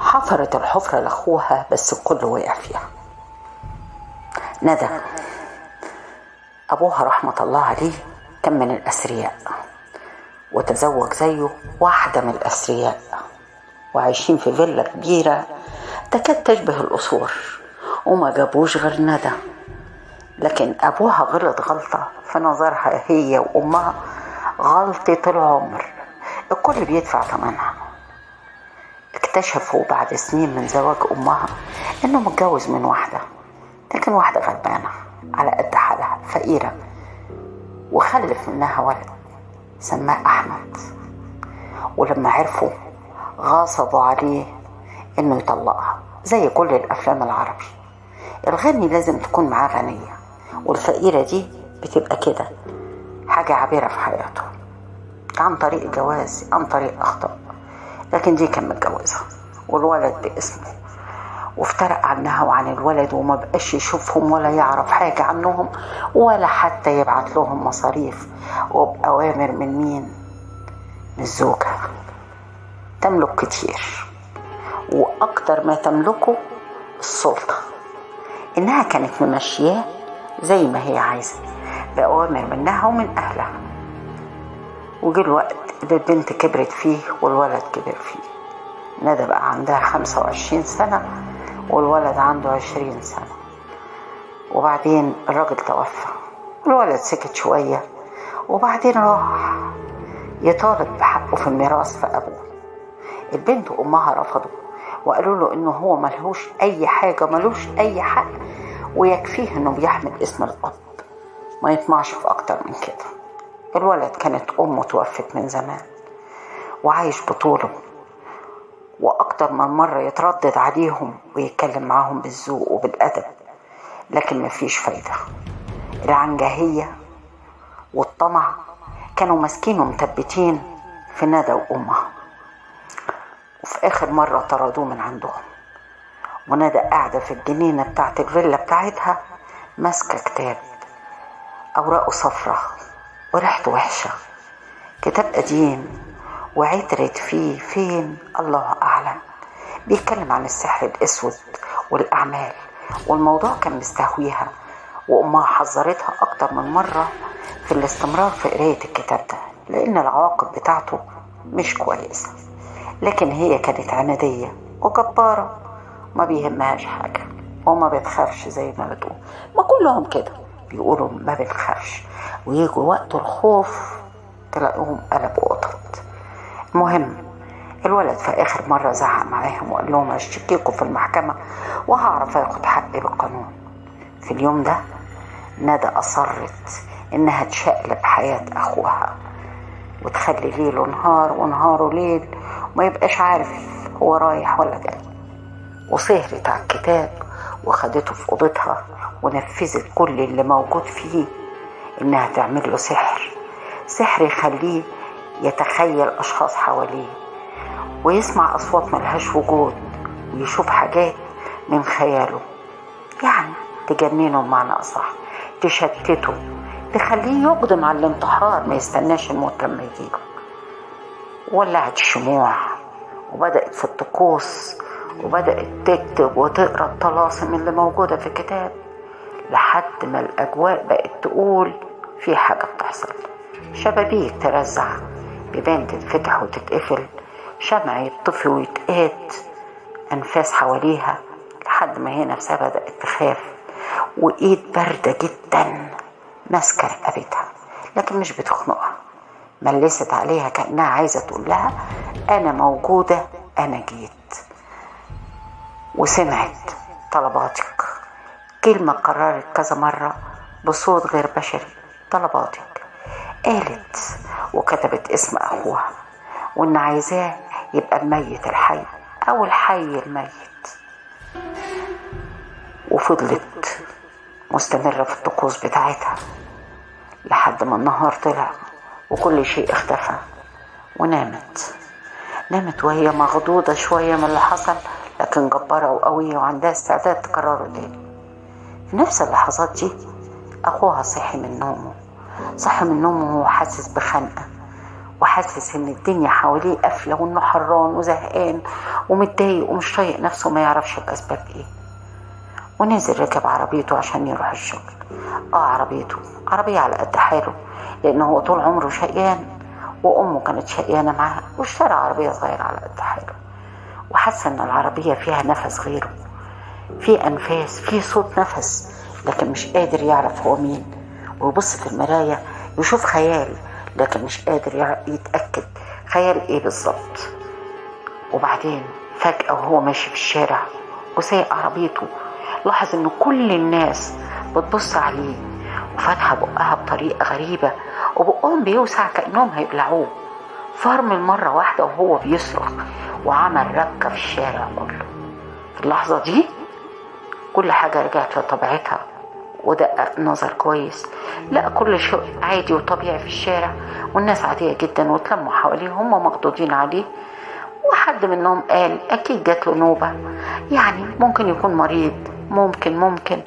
حفرت الحفرة لأخوها بس الكل وقع فيها. ندى أبوها رحمة الله عليه كان من الأثرياء، وتزوج زيه واحدة من الأثرياء، وعايشين في فيلا كبيرة تكاد تشبه القصور، وما جابوش غير ندى. لكن أبوها غلط غلطة في نظرها هي وأمها، غلطة العمر الكل بيدفع ثمنها. اكتشفوا بعد سنين من زواج أمها إنه متجوز من واحدة، لكن واحدة غلبانة على قد حالها، فقيرة، وخلف منها ولد سماه أحمد. ولما عرفوا غصبوا عليه إنه يطلقها زي كل الأفلام العربي. الغني لازم تكون معاه غنية، والفقيرة دي بتبقى كده حاجة عابرة في حياته، عن طريق جواز، عن طريق أخطاء. لكن دي كان متجوزها والولد باسمه، وافترق عنها وعن الولد، وما بقاش يشوفهم ولا يعرف حاجة عنهم ولا حتى يبعت لهم مصاريف، وبأوامر من مين؟ من الزوجة. تملك كتير، وأكتر ما تملكه السلطة، إنها كانت ممشياه زي ما هي عايزة بأوامر منها ومن أهلها. وجي الوقت اللي البنت كبرت فيه والولد كبر فيه. ندى بقى عندها 25 سنة والولد عنده 20 سنة. وبعدين الراجل توفى، الولد سكت شوية، وبعدين راح يطالب بحقه في الميراث في أبوه. البنت وأمها رفضوا وقالوا له إنه هو ملهوش أي حاجة، ملوش أي حق، ويكفيه إنه بيحمل اسم الأب، ما يطمعش في أكتر من كده. الولد كانت أمه توفت من زمان وعايش بطوله، وأكتر من مرة يتردد عليهم ويتكلم معاهم بالذوق وبالأدب، لكن مفيش فايدة. العنجهية والطمع كانوا ماسكين ومثبتين في ندى وأمها. وفي آخر مرة طردوه من عندهم، وندى قاعدة في الجنينة بتاعت الفيلا بتاعتها ماسكة كتاب أوراقه صفرة وريحته وحشة، كتاب قديم وعترت فيه فين الله أعلم، بيتكلم عن السحر الأسود والأعمال، والموضوع كان مستهويها، وأمها حذرتها أكتر من مرة في الاستمرار في قراية الكتاب ده لأن العواقب بتاعته مش كويسة. لكن هي كانت عنادية وجبارة، ما بيهمهاش حاجة وما بتخافش زي ما بتقول، ما كلهم كده بيقولوا ما بنخافش، ويجوا وقت الخوف تلاقيهم قلبوا قطط. المهم الولد في آخر مرة زعق معاهم وقال لهم هشتكيكوا في المحكمة وهعرف اخد حقي بالقانون. في اليوم ده ندى أصرت إنها تشقلب حياة أخوها وتخلي ليله نهار ونهاره ليل، وما يبقاش عارف هو رايح ولا جاي. وسهرت على الكتاب وخدته في أوضتها ونفذت كل اللي موجود فيه، إنها تعمل له سحر، سحر يخليه يتخيل أشخاص حواليه ويسمع أصوات ملهاش وجود ويشوف حاجات من خياله، يعني تجننه بمعنى أصح، تشتته، تخليه يقدم على الانتحار، ما يستناش الموت لما يجيله. ولعت الشموع وبدأت في الطقوس وبدأت تكتب وتقرأ الطلاسم اللي موجودة في الكتاب، لحد ما الأجواء بقت تقول في حاجة بتحصل. شبابيك ترزع، بيبان تتفتح وتتقفل، شمع يطفي ويتقات، أنفاس حواليها، لحد ما هي نفسها بدأت تخاف، وإيد باردة جدا ماسكة رقبتها لكن مش بتخنقها، ملست عليها كأنها عايزة تقول لها أنا موجودة، أنا جيت. وسمعت طلباتك، كلمة قررت كذا مرة بصوت غير بشري، طلباتك. قالت وكتبت اسم أخوها وإن عايزاه يبقى الميت الحي أو الحي الميت. وفضلت مستمرة في الطقوس بتاعتها لحد ما النهار طلع وكل شيء اختفى، ونامت. نامت وهي مغضوضة شوية من اللي حصل، لكن جبارة وقوية وعندها استعداد تكرره تاني. في نفس اللحظات دي أخوها صحي من نومه، صحي من نومه وهو حاسس بخنقة، وحاسس ان الدنيا حواليه قافله وانه حران وزهقان ومتضايق ومش طايق نفسه، ما يعرفش الأسباب إيه. ونزل ركب عربيته عشان يروح الشغل. عربيته عربية على قد حاله، لأنه هو طول عمره شقيان وأمه كانت شقيانة معاه، واشترى عربية صغيرة على قد حاله. وحس إن العربية فيها نفس غيره، في أنفاس، في صوت نفس، لكن مش قادر يعرف هو مين. ويبص في المراية يشوف خيال، لكن مش قادر يتأكد خيال إيه بالظبط. وبعدين فجأة وهو ماشي في الشارع وسايق عربيته، لاحظ إن كل الناس بتبص عليه وفاتحة بقها بطريقة غريبة، وبقهم بيوسع كأنهم هيبلعوه. فرمل مرة واحدة وهو بيصرخ وعمل ربكة في الشارع كله. في اللحظة دي كل حاجة رجعت لطبيعتها، ودقق نظر كويس، لقى كل شيء عادي وطبيعي في الشارع، والناس عادية جدا وتلموا حواليه، هم مخضوضين عليه. وحد منهم قال أكيد جات له نوبة، يعني ممكن يكون مريض، ممكن.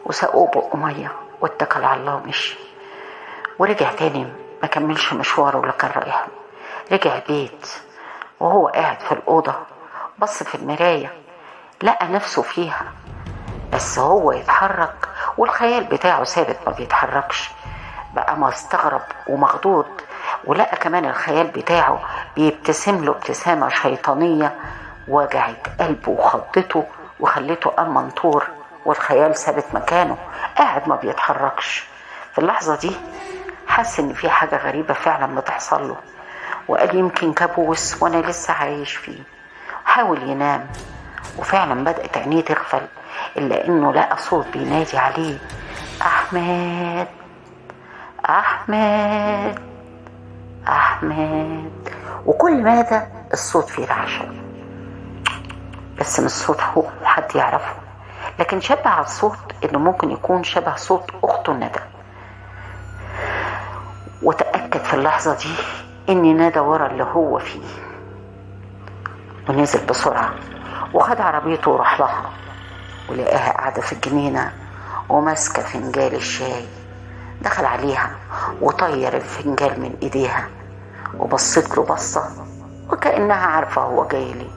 وسقوه بقه مية واتكل على الله ومشي. ورجع تاني ما كملش مشواره اللي كان رايحه. رجع البيت وهو قاعد في الأوضة، بص في المراية لقى نفسه فيها، بس هو يتحرك والخيال بتاعه ثابت ما بيتحركش. بقى مستغرب ومخضوض، ولقى كمان الخيال بتاعه بيبتسم له ابتسامة شيطانية وجعت قلبه وخضته وخلته قام منطور، والخيال ثابت مكانه قاعد ما بيتحركش. في اللحظة دي حس ان في حاجة غريبة فعلا بتحصل له، وقال يمكن كابوس وانا لسه عايش فيه. حاول ينام وفعلا بدأت عينيه تغفل، إلا إنه لقى صوت بينادي عليه: أحمد أحمد أحمد. وكل ماذا الصوت فيه رعشة، بس مش صوت هو حد يعرفه، لكن شبه على الصوت إنه ممكن يكون شبه صوت أخته ندى. وتأكد في اللحظة دي إن ندى ورا اللي هو فيه، ونزل بسرعة وخد عربيته وراح لها، ولقاها قاعدة في الجنينة وماسكة فنجان الشاي. دخل عليها وطير الفنجان من ايديها، وبصت له بصة وكأنها عارفة هو جاي ليه.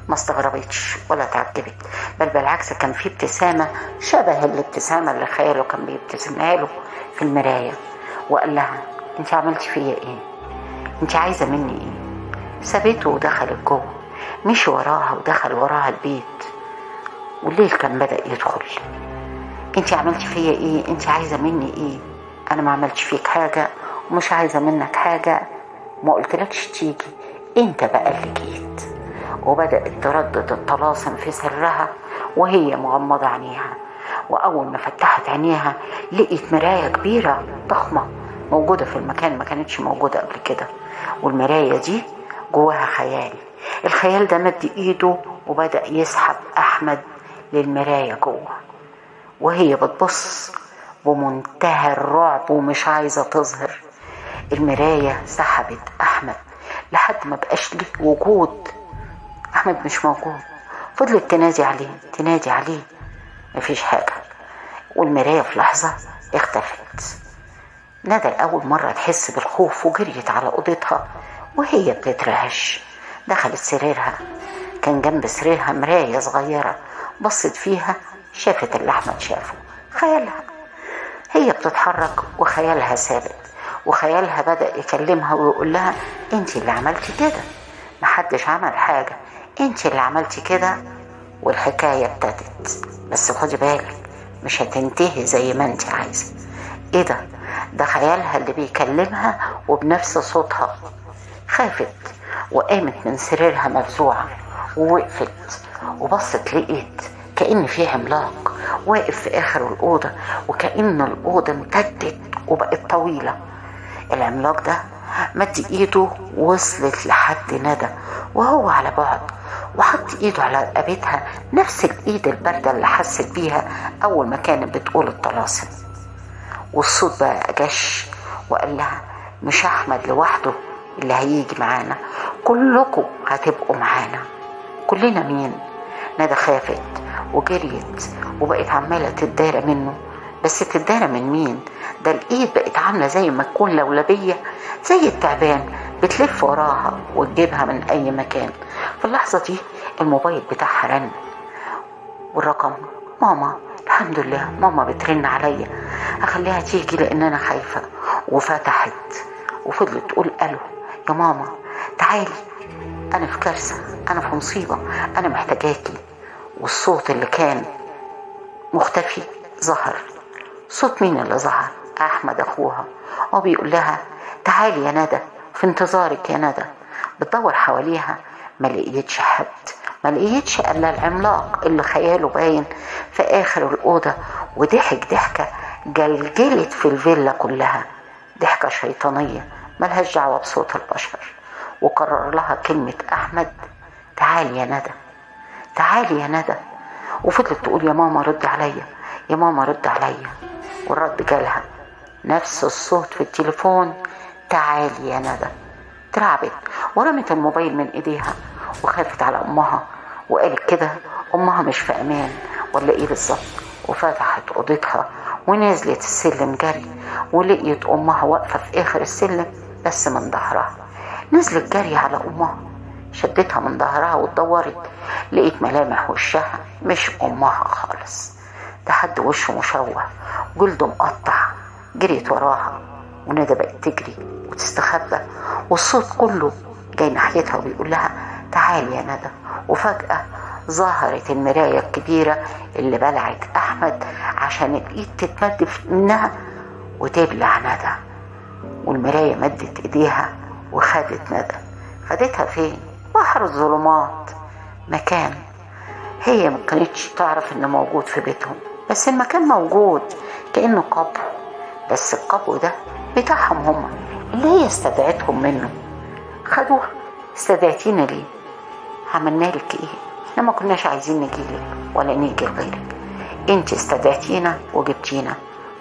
ما استغربتش ولا تعجبت، بل بالعكس كان في ابتسامة شبه الابتسامة اللي خياله كان بيبتسمها له في المراية. وقال لها: انت عملتي فيا ايه؟ انت عايزة مني ايه؟ سابته ودخلت جوه، مشي وراها ودخل وراها البيت، والليل كان بدأ يدخل. انت عملتي فيا ايه؟ انت عايزة مني ايه؟ انا ما عملتش فيك حاجة ومش عايزة منك حاجة، ما قلتلكش تيجي، انت بقى اللي جيت. وبدأت تردد الطلاسم في سرها وهي مغمضة عينيها. وأول ما فتحت عينيها لقيت مراية كبيرة ضخمة موجودة في المكان، ما كانتش موجودة قبل كده. والمراية دي جواها خيال، الخيال ده مد ايده وبدأ يسحب أحمد للمراية جوه، وهي بتبص بمنتهى الرعب ومش عايزة تظهر. المراية سحبت أحمد لحد ما بقاش ليه وجود، أحمد مش موجود. فضلت تنادي عليه تنادي عليه، مفيش حاجة، والمراية في لحظة اختفت. ندى لأول مرة تحس بالخوف وجريت على أوضتها وهي بتترعش. دخلت سريرها، كان جنب سريرها مراية صغيرة، بصت فيها شافت اللي أحمد شافه، خيالها. هي بتتحرك وخيالها ثابت، وخيالها بدأ يكلمها ويقول لها: انت اللي عملتي كده، محدش عمل حاجة، انت اللي عملتي كده. والحكاية ابتدت، بس خدي بالك مش هتنتهي زي ما انت عايزة. ايه ده؟ ده خيالها اللي بيكلمها وبنفس صوتها. خافت وقامت من سريرها مفزوعة ووقفت وبصت، لقيت كأن في عملاق واقف في آخر الأوضة، وكأن الأوضة امتدت وبقت طويلة. العملاق ده مد ايده وصلت لحد ندى وهو على بعد، وحط ايده على رقبتها، نفس الايد الباردة اللي حست بيها اول ما كانت بتقول الطلاسم. والصوت بقى جش وقال لها: مش احمد لوحده اللي هيجي معانا، كلكم هتبقوا معانا. كلنا مين؟ ندى خافت وجريت وبقت عمالة تتدارى منه، بس تتدارى من مين؟ ده الايد بقت عاملة زي ما تكون لولبية زي التعبان، بتلف وراها وتجيبها من اي مكان. في اللحظة دي الموبايل بتاعها رن، والرقم ماما. الحمد لله ماما بترن عليا، اخليها تيجي لان انا خايفة. وفتحت وفضلت تقول الو يا ماما تعالي، انا في كارثة، انا في مصيبة، انا محتاجاكي. والصوت اللي كان مختفي ظهر. صوت مين اللي ظهر؟ احمد اخوها، وبيقول لها تعالي يا ندى، في انتظارك يا ندى. بتدور حواليها ما لقيتش حد، ما لقيتش الا العملاق اللي خياله باين في اخر الاوضه، وضحك ضحكه جلجلت في الفيلا كلها، ضحكه شيطانيه ملهاش دعوه بصوت البشر. وقرر لها كلمه احمد، تعالي يا ندى، تعالي يا ندى. وفضلت تقول يا ماما رد عليا، يا ماما رد عليا. والرد جالها نفس الصوت في التليفون، تعالي يا ندى. ترعبت ورمت الموبايل من ايديها وخافت على امها، وقالت كده امها مش في امان ولا ايه بالظبط. وفتحت اوضتها ونزلت السلم جري، ولقيت امها واقفه في اخر السلم بس من ظهرها. نزلت جري على امها، شدتها من ظهرها واتدورت، لقيت ملامح وشها مش امها خالص، ده حد وشه مشوه جلده مقطع. جريت وراها وندى بقت تجري وتستخبى، والصوت كله جاي ناحيتها وبيقول لها تعالي يا ندى. وفجأة ظهرت المراية الكبيرة اللي بلعت أحمد عشان الإيد تتمد منها وتبلع ندى، والمراية مدت إيديها وخدت ندى. خدتها فين؟ بحر الظلمات، مكان هي ما كانتش تعرف إنه موجود في بيتهم، بس المكان موجود كأنه قبو، بس القبو ده بتاعهم هما اللي هي استدعتهم منه. خدوها. استدعتينا ليه؟ عملنا لك ايه؟ احنا ما كناش عايزين نجيلك ولا نيجي لغيرك، انت استدعتينا وجبتينا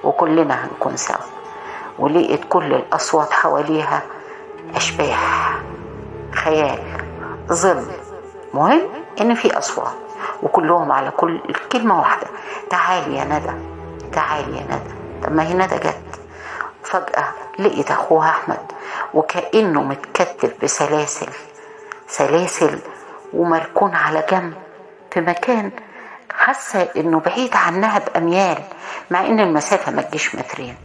وكلنا هنكون سوا. ولقيت كل الاصوات حواليها اشباح، خيال، ظل، مهم ان في اصوات وكلهم على كل كلمه واحده، تعالي يا ندى، تعالي يا ندى. طب ما هي ندى جت. فجأة لقيت أخوها أحمد وكأنه متكتف بسلاسل، سلاسل ومركون على جنب في مكان حاسة إنه بعيد عنها بأميال، مع إن المسافة ما تجيش مترين،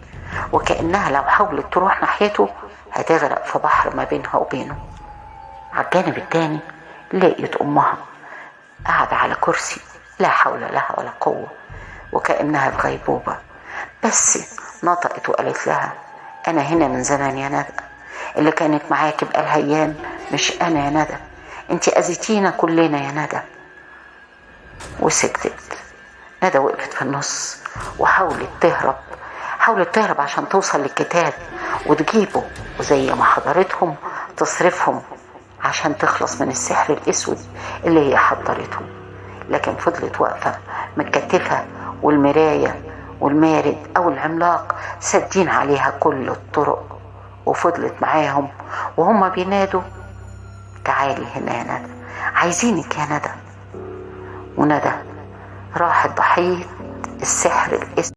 وكأنها لو حاولت تروح ناحيته هتغرق في بحر ما بينها وبينه. على الجانب التاني لقيت أمها قاعدة على كرسي لا حول لها ولا قوة، وكأنها في غيبوبة، بس نطقت وقالت لها أنا هنا من زمان يا ندى، اللي كانت معاكي بقالها أيام مش أنا يا ندى، أنت أذيتينا كلنا يا ندى. وسكتت. ندى وقفت في النص وحاولت تهرب، حاولت تهرب عشان توصل للكتاب وتجيبه، وزي ما حضرتهم تصرفهم عشان تخلص من السحر الأسود اللي هي حضرته. لكن فضلت واقفة متكتفة، والمراية والمارد أو العملاق سدين عليها كل الطرق، وفضلت معاهم وهم بينادوا تعالي هنا يا ندى، عايزينك يا ندى. وندى راحت ضحية السحر الأسود.